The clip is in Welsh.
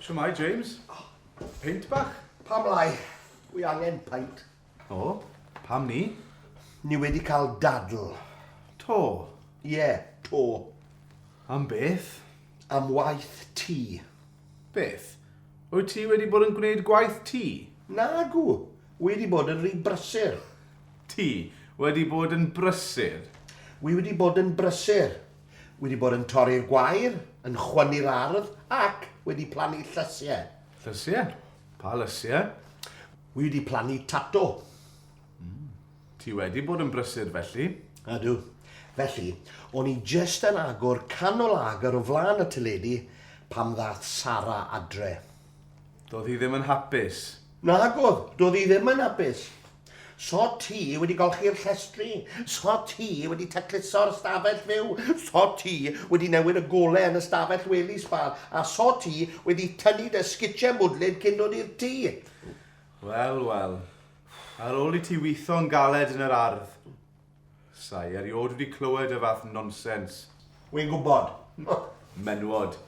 Shwmae, James? Peint bach? Pam lai? Wi angen peint. O, pam ni? Ni wedi cael dadl. To? Ie, to. Am beth? Am waith tŷ. Beth? Wyt ti wedi bod yn gwneud gwaith tŷ? Nagw. Wedi bod yn rhy brysur. Ti wedi bod yn brysur? Wi wedi bod yn brysur. Wedi bod yn torri'r gwair, yn chwynnu'r ardd ac wedi plannu llysiau. Llysiau? Pa lysiau? Wi wedi plannu tato. Ti wedi bod yn brysur felly? Ydw. Felly, o'n i jyst yn agor can o lager o flaen y teledu pan ddath Sara adre. Doedd hi ddim yn hapus. Nagodd, doedd hi ddim yn hapus. So ti wedi golchi'r llestri, so ti wedi tacluso'r stafell fyw, so ti wedi newid y gole yn y stafell wely sbâr, a so ti wedi tynnu dy sgitiau mwdlyd cyn dod i'r tŷ. Wel, wel. Ar ôl i ti witho'n galed yn yr ardd. Sa i erioed wedi clywed y fath nonsens. Wi'n gwybod. Menwod.